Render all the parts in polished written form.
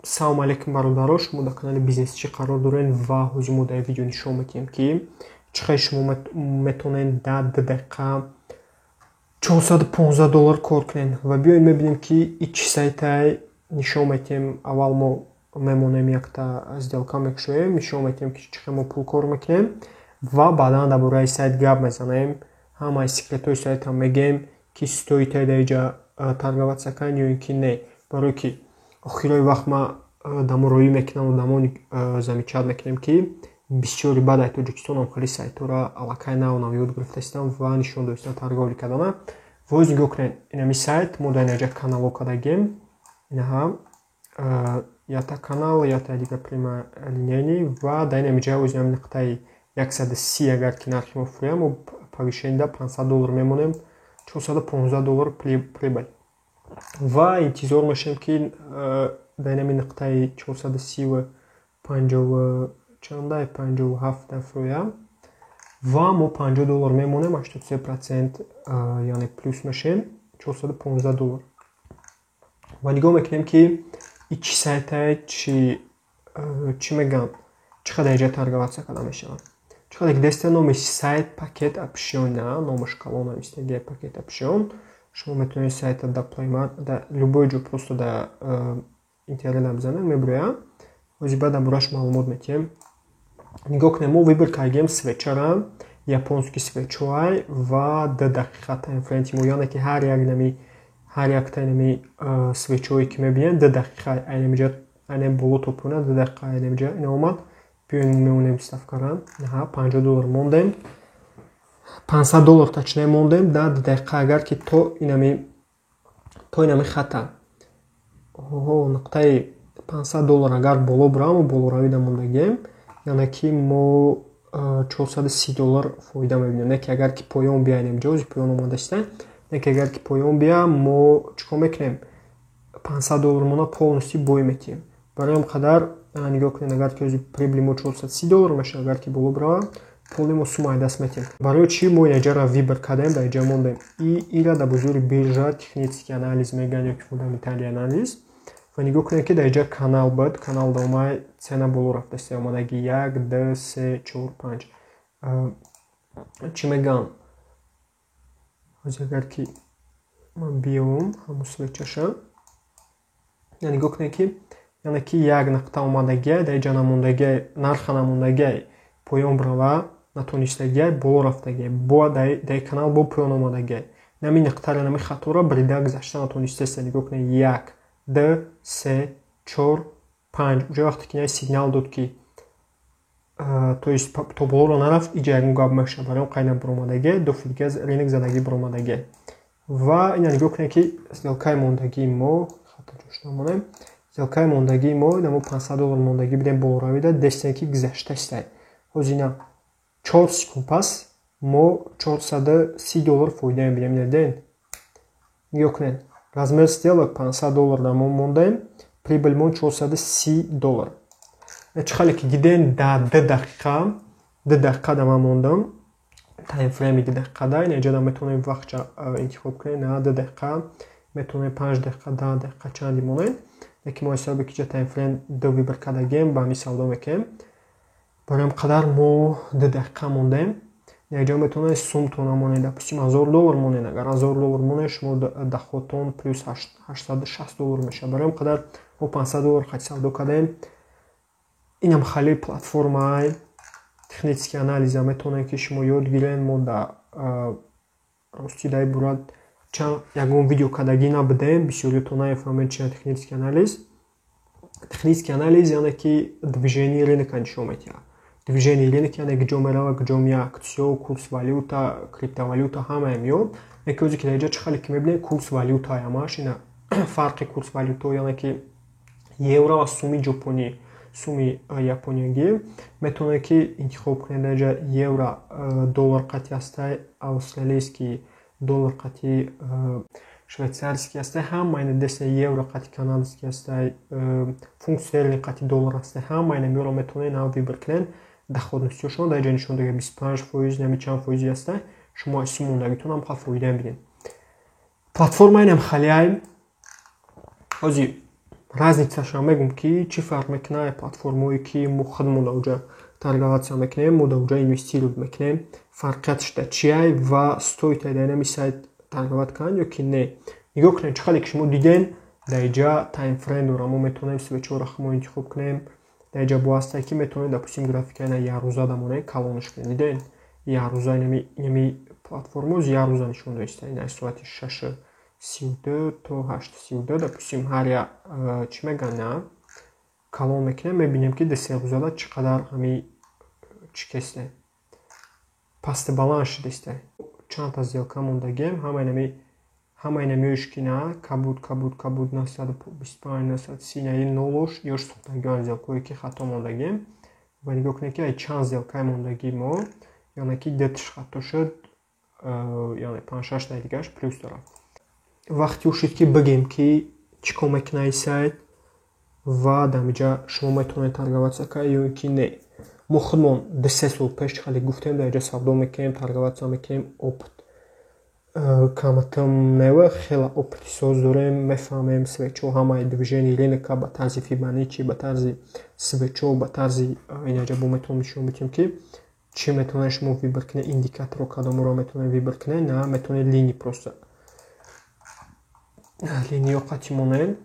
Салому алейкум, бародаро! Шумо дар канали Бизнесчӣ қарор доред ва ҳозир мо дар видео нишон медиҳем, ки чӣ хел шумо метавонед дар 2 дақиқа 415 доллар кор кунед. Ва биёед, мебинем, ки и чӣ сайтай. Нишон медиҳем. Аввал мо мемонем, якта сделка мекушоем, нишон медиҳем, ки чӣ хел мо пул кор мекунем, ва баъдан дар бораи сайт гап мезанем, ҳамаи секретҳои сайтам мегӯем, ки стоит дар инҷа торговаться кардан ё ин ки не. Барое ки охирои вақт ман дамороӣ мекунам, одамон замечать мекунем, ки бисёри баъд аз Тоҷикистон хеле сайтҳоро аллакай нав нав ёд гирифта истам ва нишон додистам торговля кардана. Воз нигоҳ кунед, инами сайт мо дар инҷа каналҳо кардагем. Инаҳа якта канал, якта дига прямолинейный, ва дар инами ҷа оз инами нуқтаи 130, агар ки нархи мо фурӯям, мо повышение да 500 доллар мемонем, 415 доллар прибыль. Ва интизор мешавем, ки дар инами нуқтаи 430 панҷоҳу чанда, 57 фурӯям ва мо 50 доллар мемонем, 83%, яъне плюс мешавем, 415 доллар. Ва нигоҳ мекунем, ки и чӣ сайтае, чӣ мегӯянд, чӣ қадар инҷа торговаться карда мешавад. Чӣ қадар ки номи сайт Pocket Option, номаш калон навистагия, Pocket Option. Шумо метавонед сайта дар Play, дар любой ҷо просто дар интернет бизанед, мебирояд. Ҳозир баъд дар борааш маълумот медиҳем. Нигоҳ кунед, мо выбор кардем свечара, японский свечоай ва 2 дақиқа таймфрейми мо, яъне ки ҳар якта нами свечое ки мебинед, 2 дақиқа айнамиҷа, айнами боло то поёна 2 дақиқа. Айнамиҷа ина омад. Биёем, мемонем ставкара, 50 доллар мондем, 500 доллар точнее мондем дар 2 дақиқа. Агар ки то инами хата, нуқтаи 500 доллар агар боло биравам, болоравӣ мондагием, яъне ки мо 430 доллар фоида мебинем. Не ки агар ки поён бияем, ҷози поён омада, не ки агар ки поён бия, мо чӣ кор мекунем? 500 доллармона полностью бой метиҳем. Барои ҳам қадар нигоҳ кунед, агар ки прибыли мо 430 доллар мешавад, агар ки боло бирава, пули мо сумма даст метиҳем. Барои чӣ мо инаҷаро выбор кардем, дар иҷа мондем? Ира дар бузури биржа технический анализ мегӯянд ё ки фундаментальный анализ. Ва нигоҳ кунед, ки дар иҷа канал буд, канал домай цена боло рафтааст, омадаги як, ду, се, чор, панҷ. Чӣ мегӯям? Ҳозир агар ки ман биём ҳамун свечаша, нигоҳ кунед, ки яъне ки як нуқта омадагиай, дар иҷа намондагиай, нарха намондагиай, поён бирава натонистагиай, боло рафтагиай, бо дар канал бо поён омадагиай. Нами нуқтаро, нами хаторо брида гузашта натонистааст. Нигоҳ кунед: як, ду, се, чор, панҷ. Уже вақте ки сигнал дод, ки то есть то болоро нарафт, иҷа ягон гап мешавад. Барои он қайна биромадагиай, ду фидга рынок задагӣ биромадагиай. Ва ина нигоҳ кунед, ки сделкаи мондагии мо, хата ҷош намонем, сделкаи мондагии мо ина мо 500 доллар мондагӣ бидем, болоравида дестем, ки гузаштастай. Ҳозир ина 4 секунд пас мо 430 доллар фоида мебинем. Ина дидем, нигоҳ кунед, размер сделок 500 доллар дар мо мондем, прибыль мо 430 доллар. Чӣ хеле ки дидем, дар 2 дақиқа, 2 дақиқа да ман мондам, таймфрейми 2 дақиқа да. Ина иҷода метавонем вақтча интихоб кунем, на 2 дақиқа, метавонем 5 дақиқа, 10 дақиқа, чанди монем. Лекин мо ҳисоби ки ҷа таймфрейм ду выбор кардагем, ба ҳамин савдо мекунем. Барои ҳам қадар мо 2 дақиқа мондем. Якҷо метавонед сумтона монед, допустим, 1000 доллар монед. Агар 1000 доллар монед, шумо доходтон плюс 860 доллар мешавад. Барои ҳам қадар мо 500 доллар қати савдо кардем. Инам хеле платформаи технический анализа метавонем, ки шумо ёд гиред. Мо дар рости дар бора чанд ягон видео кардагӣ набудем, бисёриётон нафаҳмед чи технический анализ. Технический анализ яъне ки движение рынка нишон медиҳад. Движение рынок яъне куҷо мерава, куҷо меяд акция, курс валюта, криптовалюта, ҳамаи меёд. Яке озе ки дар инҷа чӣ хеле ки мебинем, курс валюта ҳамааш ина, фарқи курс валюто, яъне ки евро ва суми ҷопонӣ, суми япониягӣ. Метавонед, ки интихоб кунед. Дар инҷа евро доллар қатъи ҳастай, австралийский доллар қатъи швейцарский ҳастай, ҳама ина десна, евро қатъи канадский ҳастай, фунт стерлинг қатъи доллар ҳастай. Ҳама ина меёро метавонед нав выбор кунед. Доходностиҳошон дар инҷа нишон дага, 25%, нами чанд фоизи ҳастай. Шумо аз сум мондагитон ҳам ха фоида мебинед. Платформа инам халиай. Ҳозир Разницаша мегум, ки чӣ фарқ мекунад платформое, ки мо худмон дар уҷа торговаться мекунем, мо дар уҷа инвестировать мекунем, фарқиятш дар чиай ва стоит дар инами сайт торговать кардан ё ки не. Нигоҳ кунед, чӣ хеле ки шумо дидем, дар иҷа таймфрейм дорам, мо метавонем свечҳоро худмон интихоб кунем. Дар иҷа бо ҳастае, ки метавонем, допустим, графикаи на якрӯза дамонем, калонаш кунем. Дидем, якрӯза инами платформоз якрӯза нишон доиста, ин аз соати 6:32 то 8:32, допустим, ҳар як чӣ мегӯянд, на калон мекунем, мебинем, ки дар 3 рӯзада чӣ қадар ҳами чӣ кесте, пасти баланд шудааст. Чандта сделка мондагием, ҳамаи инамиёш ки на кабуд, кабуд, кабуд, 925, 930, наи нолош ёш сӯхтагиан, сделкое ки хато мондагием. Ва нигоҳ кунед, ки ай чанд сделкаи мондагии мо, яъне ки дуташ хато шуд, яъне панҷ-шаштаи дигараш плюс дорад. Вақте шуд, ки бигем, ки чӣ кор мекунад ин сайт ва дар инҷа шумо метавонед торговаться кард ё ин ки не. Мо худмон 2-3 сол пеш, чӣ хеле гуфтем, дар инҷа савдо мекунем, торговаться мекунем, опыт каматам нева, хеле опыти соз дорем, мефаҳмем свечҳо, ҳамаи движении рынка ба тарзи Фибоначчи, ба тарзи свечҳо, ба тарзи инаҷа бо метавонем нишон бидиҳем, ки чӣ метавонед шумо выбор кунед, индикаторро кадомро метавонед выбор кунед, на метавонед линии, просто линиё қатъи монед.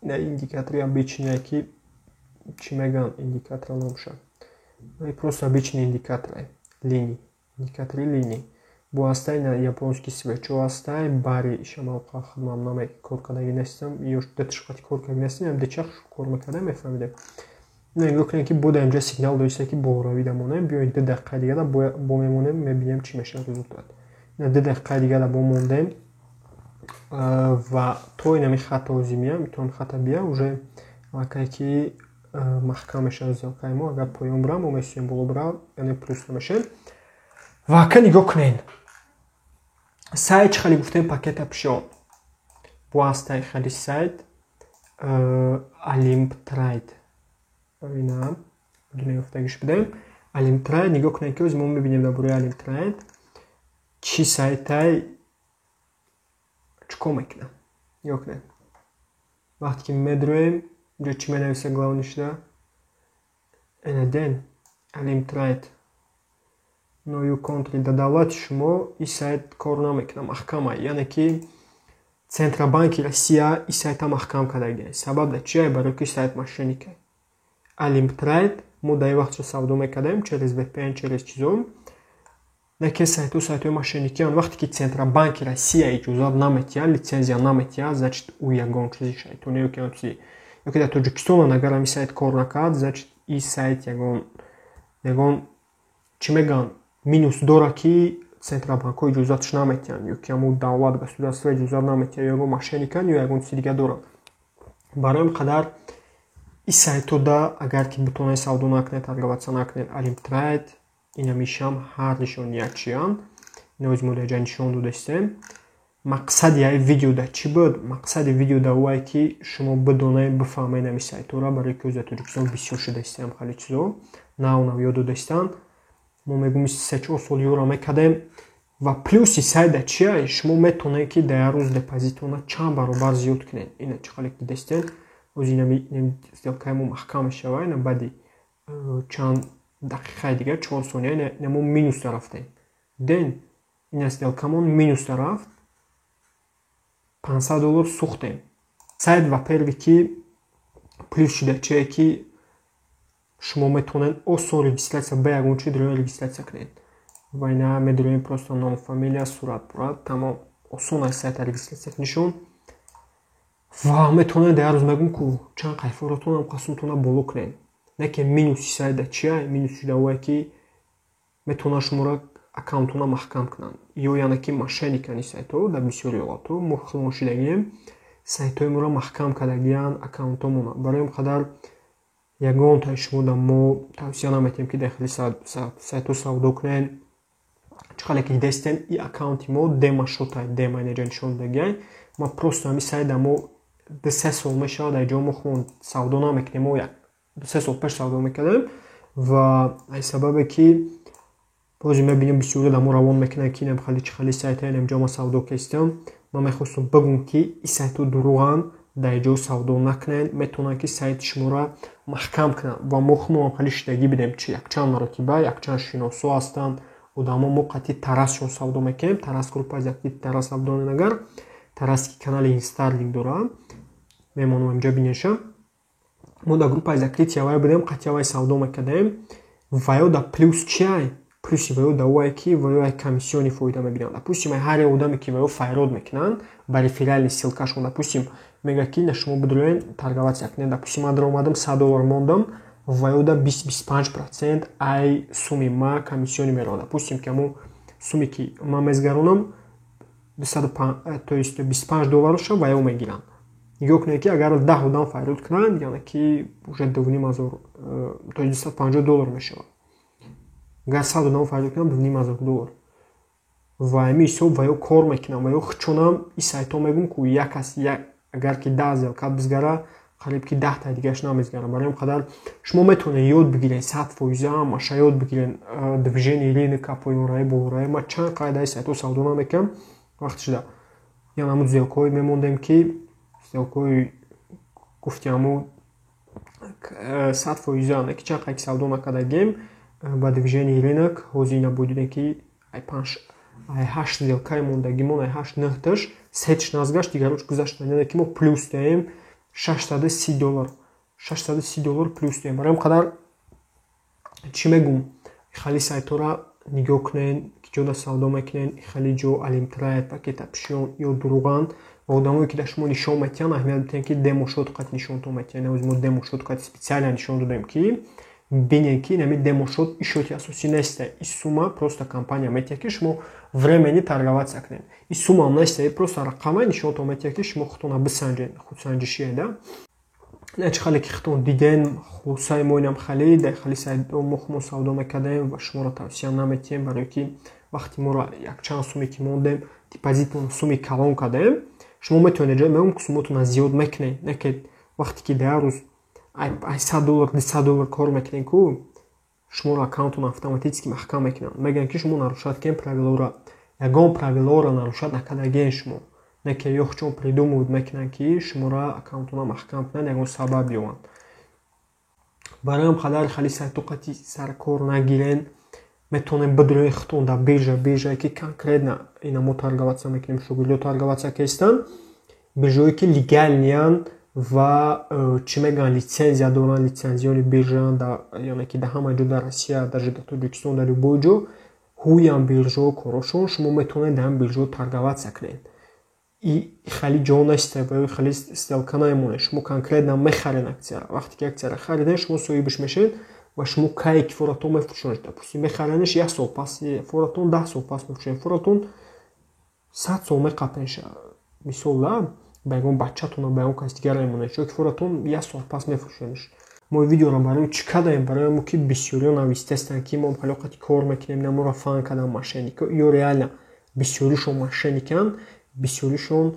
На индикатори обычный, ки чӣ мегӯянд, индикатор номша просто обычный индикатор линий, индикатори линий бо ҳастай, на японский свечҳо ҳастай. Бари ишамалқа худмам наме кор кардаги нестам, ё дуташ қати кор кардаги нестам, дучах кор мекардам, мефаҳмидем. Нигоҳ кунед, ки бо дар инҷа сигнал доиста, ки болоравӣ дамонем. Биёед, 2 дақиқаи дигара бо мемонем, мебинем, чӣ мешавад результат. 2 дақиқаи дигара бо мондем ва то инами хатто озимия метавонем, хата бия, уже аллакай ки маҳкам мешавад сделкаи мо. Агар поён бирам, мо месӯем, боло бирам, яъне плюс намешавем. Ва ака нигоҳ кунед, сайт чӣ хеле гуфтем, Pocket Option бо ҳастаи хеле сайт Олимп Трейд, ина ёфтагиш будем, Олимп Трейд. Нигоҳ кунед, ки ози мо мебинем дар бораи Олимп Трейд чӣ сайтай, чӣ кор мекунад. Нигоҳ кунед, вақте ки медроем, инҷо чӣ менависа главный шуда? Энаден Олимп Трейд know your country, дар давлати шумо ин сайт кор намекунад, маҳкама, яъне ки Центробанки Россия ин сайта маҳкам кардагиа. Сабаб дар чия? Барои ки сайт мошенника. Олимп Трейд мо дар ин вақтшо савдо мекардем через VPN, через чизо, не ки сайтҳо сайтҳои мошенникиан. Вақте ки Центробанки Россия иҷозат наметиҳад, лицензия наметиҳад, значит, ӯ ягон чизи шайтонӣ ё ки чизи, ё ки дар Тоҷикистон агар ҳамин сайт кор накард, значит, ин сайт ягон чӣ мегӯянд, минус дорад, ки центробанкҳо иҷозатш наметиҳанд, ё ки ҳамун давлат, государство иҷозат наметиҳад, ё ягон мошенникан, ё ягон чизи дига дорад. Барои ҳам қадар ин сайтҳода агар ки бутонед, савдо накунед, торговаться накунед. Олимп Трейд инамишам ҳардишон якчиянд. Иноз мо дар ҷа нишон додастем. Мақсади ай видео дар чӣ буд? Мақсади видео дар овае, ки шумо бидонед, бифаҳмед ҳамин сайтҳоро, барои ки дар Тоҷикистон бисёр шудаистем, хеле чизо нав нав ёд додаистанд. Мо мегӯем, 3-4 сол ёро мекардем. Ва плюси сайт дар чия? Шумо метавонед, ки дар як рӯз депозитона чанд баробар зиёд кунед. Ина чӣ хеле дидастед, оз инами сделкаи мо маҳкам мешавад. Ина баъди чанд дақиқаи дигар, 4 сония, ина мо минуса рафтем. Ден ина сделкамон минуса рафт, 500 доллар сӯхтем. Сайт, во-первых, ки плюс шуда чие, ки шумо метавонед осон регистрация, ба ягон чи дроен регистрация кунед. Ва ина медроем, просто ном, фамилия, сурат пурат, тамом, осон аст сайта регистрация кунишон. Ва метавонед дар як рӯз, мегӯм ку, чанд қайфоротонам қасумтона боло кунед. Не ки минуси сайт чия? Минуси давое, ки метавонад шуморо аккаунтона маҳкам кунанд, ё яъне ки мошенникани сайтҳо. Дар бисёри ҳолатҳо мо худмон шидагием, сайтҳои моро маҳкам кардагиянд, аккаунтҳомона. Барои ин қадар ягонтаи шумо дар мо тавсия наметиҳем, ки дар хели сайтҳо савдо кунед. Чӣ хеле ки дидастем, и аккаунти мо демо счётай, демо инаҷа нишон додагиай. Ма просто ҳамин сайт дар мо 2-3 сол мешавад, дар ҷо мо худмон савдо намекунем. Мо як 2-3 сол пеш савдо мекардем ва аз сабабе ки бозе мебинем, бисёре дар мо равон мекунанд, ки инам хеле чӣ хели сайта, инам ҷо ма савдо кестам. Ман мехостам бигӯм, ки ин сайтҳо дурӯғанд. дар ҷо савдо накунед, метавонанд, ки сайти шуморо маҳкам кунанд. Ва мо худмон хеле шидагӣ бидем, чи якчанд маротиба, якчанд шиносо ҳастанд одамо, мо қатъи Тарасшон савдо мекунем. Тарас группа якти Тарас савдо, агар Тарас, ки канали Инстарлинг дорад, мемонам инҷа, бинеша. Мо дар группаи закрытый авай будем, қатъи авай савдо мекардем. Ва ё дар плюс чиай? Плюси ва ё дар ое, ки ва ё ай комиссионный фоида мебинанд. Допустим, ҳар як одаме, ки ва ё файрод мекунанд ба реферальный ссылкашон, допустим, мегӯяд, ки на, шумо бидроен, торговаться кунед. Допустим, ман даромадам, 100 доллар мондам, ва ё да 20-25% ай суми ма комиссионный меравад. Допустим, ки ҳамун суме, ки ман мезгаронам, то есть 25 доллароша ва ё мегиранд. Нигоҳ кунед, ки агар 10 одам файрод кунанд, яъне ки уже 2500, то есть 250 доллар мешавад. Агар 100 одам файрод кунанд, 2500 доллар. Ва ҳамин ҳисоб ва ё кор мекунам, ва ё хучонам и сайтҳо мегӯм, ку як кас, агар ки 10 сделка бизгара, қариб ки 10-та дигараш намезгарам. Барои ҳам қадар шумо метавонед ёд бигиред, 100% ҳамаша ёд бигиред, движение рынка, поёнраи, болораи. Ма чанд қайдаи сайтҳо савдо намекунам, вақт шуда, яъне ҳамун сделкаҳое мемондем, ки сделкаҳои гуфти ҳамун 100%, ки чанд қайд савдо накардагем ба движение рынок. Ҳозир ина будидем, ки ай ҳашт сделкаи мондагимон, ай ҳашт нӯҳташ сетш назгашт, дигарош гузаштанд, яъне ки мо плюс даем 630 доллар, 630 доллар плюс даем. Барои ҳам қадар чӣ мегӯм? Хали сайтҳоро нигоҳ кунед, ки ҷода савдо мекунед. Хеле ҷо Олимтрейд, Пакет Опшн ё дурӯғанд ва одамое, ки дар шумо нишон метиҳанд, аҳамият бидиҳед, ки демо-счёт қат нишонтон метиҳанд. Ҳозир мо демо-счёт қат специально нишон додем, ки бинед, ки инами демо-счёт и счёти асосӣ неста. И сумма просто компания метиҳад, ки шумо временно торговаться кунед. И суммаам неста, просто рақамай нишонтон метиҳад, ки шумо худтонро бисанҷед, худсанҷишие да. Чӣ хеле ки худтон диден, хулосаи мо инам хеле дар хеле сайтҳо мо худмон савдо мекардем ва шуморо тавсия наметиҳем, барое ки вақти моро якчанд суме, ки мондем, депозитмон суми калон кардем. Шумо метавонед ҷой меом, ки суммотонро зиёд мекунед, не ки вақте ки дар рӯз ай 100 доллар, 200 доллар кор мекунед, ку шуморо аккаунтон автоматически маҳкам мекунанд. Мегӯянд, ки шумо нарушать кунед правиларо. Ягон правиларо нарушать накардагиен шумо, не ки ё чун придумывать мекунанд, ки шуморо аккаунтона маҳкам кунанд, ягон сабаб биёванд. Барои ҳам қадар хеле сайтҳо қатъи саркор нагирен. Метавонед бидроед худтон дар биржа, биржае, ки конкретно ина мо торговаться мекунем, шогирдо торговаться кестанд, биржаое, ки легалныянд ва чӣ мегӯянд, литсензия доранд, лицензионный биржаанд, яъне ки дар ҳама ҷо, дар Россия, даже дар Тоҷикистон, дар любой ҷо ҳуян биржаҳо корошон. Шумо метавонед дар ҳамин биржаҳо торговаться кунед. И хеле ҷо неста ва хеле сделка намемонед. Шумо конкретно мехаред акцияро. Вақте ки акцияро харидед, шумо соҳибаш мешавед ва шумо кае ки форатон мефурӯшонед. Допустим, мехаренаш, як сол пас форатон, 10 сол пас мефурӯшонед форатон, 100 сол меқапенша, мисол, да, ба ягон бачатона, ба ягон каси дигар мемонед, чунки форатон як сол пас мефурӯшонедш. Мо видеоро барои чӣ кардаем? Барои мо, ки бисёриҳо навистестанд, ки мо хеле қати кор мекунем, наморо фан кардам мошеннико. Ё реально бисёришон мошенниканд, бисёришон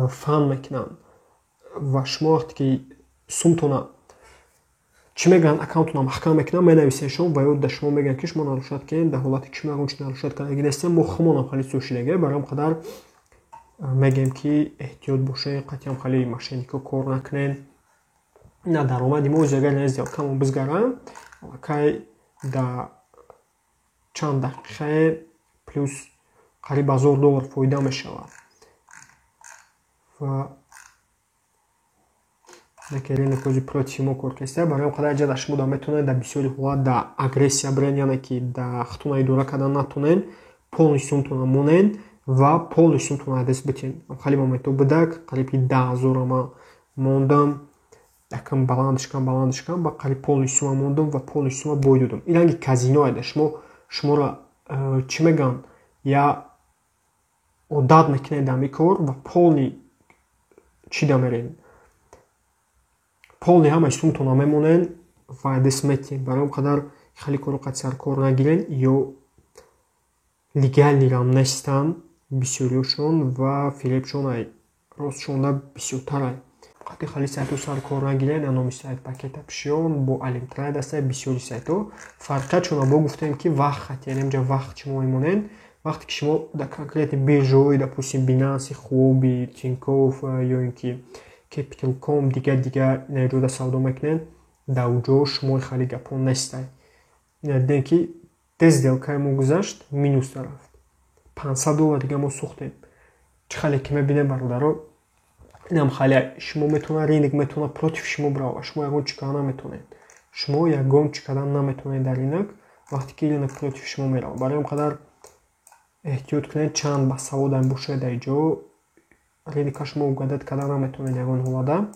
фан мекунанд. Ва шумо вақте ки сумтона, чӣ мегӯянд, аккаунтона маҳкам мекунанд, менависеншон ва ё дар шумо мегӯянд, ки шумо нарушать кунед, дар ҳолате ки шумо ягон чиз нарушать кардагӣ нестем. Мо худмонам хеле сӯшидагӣ. Барои ҳам қадар мегӯем, ки эҳтиёт бошед, қатъиан хеле мошеннико кор накунед. На даромади мо агар на сделкамон бизгарам, аллакай дар чанд дақиқае плюс қариб 1000 доллар фоида мешавад. Ва яке рынок ҳози против мо кор кеста. Барои ҳам қадар ҷада шумо да метавонед дар бисёри ҳолат дар агрессия бирен, яъне ки дар худтона идора кардан натонед, полный сумтона монед ва полный сумтона даст битен. Хеле моментҳо будак, қариб ки 10 000 ма мондам, якам баландш кам, баландш кам, ба қариб полный сумма мондам ва полный сумма бой додам. Ин ранги казино айда шумо шуморо чӣ мегӯянд, я одат мекунед дар ҳамин кор ва полный чӣ да меред, полный ҳамаи сумтона мемонед ва даст метиҳед. Барои он қадар хеле корро қати саркор нагиред, ё легалныйрам нестанд бисёриёшон ва фиребшон ай ростшонда бисёртарай. Қати хеле сайтҳо саркор нагиред. Номи сайт Пакет Опшн бо Олимтрейд аста. Бисёри сайтҳо фарқиятшонро бо гуфтем, ки вақт, яъне инҷа вақт шумо мемонед. Вақте ки шумо дар конкретный биржаҳои, допустим, Бинанси, Хуоби, Тинькофф ё ин ки Capital.com, дигар дигар инаҷода савдо мекунед, дар уҷо шумо хеле гапҳо нестай. Ина дидем, ки де сделкаи мо гузашт, минус рафт. 500 доллар дига мо сӯхтем. Чӣ хеле ки мебинем, бародаро, инам хеле шумо метавонад, рынок метавонад против шумо бирава, шумо ягон чӣ карда наметавонед. Шумо ягон чӣ карда наметавонед дар рынок, вақте ки рынок против шумо меравад. Барои он қадар эҳтиёт кунед, чанд басаводам бошед, дар ҷо рынокка шумо угадать карда наметавонед ягон ҳолада.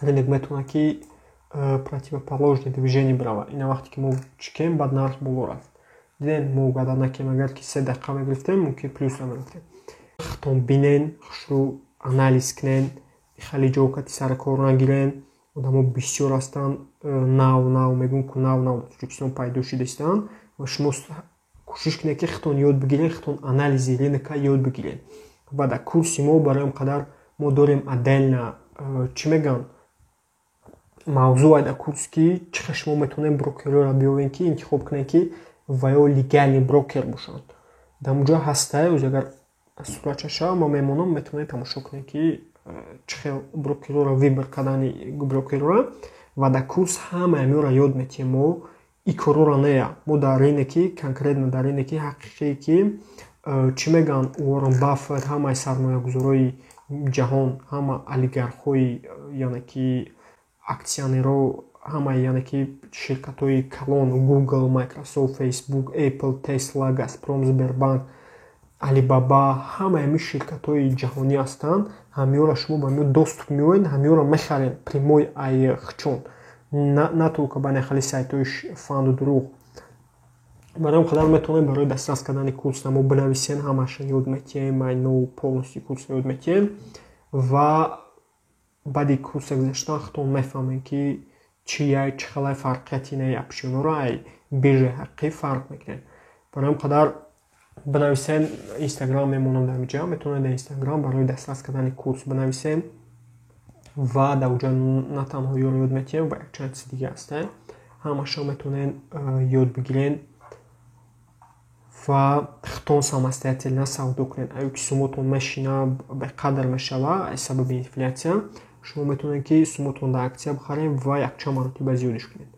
Рынок метавонад, ки противоположный движение бирава. Ина вақте ки мо чикем, баъд нарх боло рафт. Дидем, мо угадать накардем. Агар ки 3 дақиқа мегирифтем, мумкин плюсро мерафтем. Худтон бинен, хушрӯ анализ кунен, хеле ҷо кати сари кор нагирен. Одамо бисёр ҳастанд, нав нав мегӯм ку, нав нав дар Тоҷикистон пайдо шудаистанд ва шумо кӯшиш кунед, ки худтон ёд бигиред, худтон анализи рынокка ёд бигиред. Ва дар курси мо барои он қадар мо дорем отдельно, чӣ мегӯянд, мавзӯъ дар курс, ки чӣ хел шумо метавонед брокерҳоро биёвед, ки интихоб кунед, ки ва ё легальный брокер бошанд. Дар онҷо ҳастай, оз агар суратча шава, ман мемонам, метавонед тамошо кунед, ки чӣ хел брокерҳоро выбор кардани брокерҳоро. Ва дар курс ҳамаи амиёро ёд метиҳем мо. И корҳоро не, мо дар рыноки, конкретно дар рыноки ҳақиқие, ки, чӣ мегӯянд, Уоррен Баффет, ҳамаи сармоягузорои ҷаҳон, ҳама олигархҳои, яъне ки акционерҳо, ҳамаи, яъне ки ширкатҳои калон: Google, Microsoft, Facebook, Apple, Tesla, Газпром, Сбербанк, Алибаба, ҳамаи ҳамин ширкатҳои ҷаҳонӣ ҳастанд. Ҳамиёро шумо ба ҳамиё доступ меоед, ҳамиёро мехаред прямой ай хчон, на только ба хеле сайтҳои фанду дурӯғ. Барои он қадар метавонем барои дастрас кардани курс мо бинависем, ҳамаша ёд метиҳем, майно полностью курсро ёд метиҳем. Ва баъди курса гузаштан худтон мефаҳмем, ки чия, чӣ хелай фарқияти инаи опционҳоро ай биржаи ҳақиқӣ фарқ мекунем. Барои он қадар бинависем, Инстаграм мемонам дар инҷа, метавонед дар Инстаграм барои дастрас кардани курс бинависем. Ва дар оҷа на танҳо ёро ёд метиҳем, ва якчанд чизи дига ҳастанд, ҳамаша метавонед ёд бигиред ва худтон самостоятельно савдо кунед. Аю ки суммотон мешина, беқадр мешава аз сабаби инфляция, шумо метавонед, ки суммотон дар акция бихаред ва якчанд маротиба зиёдиш кунед.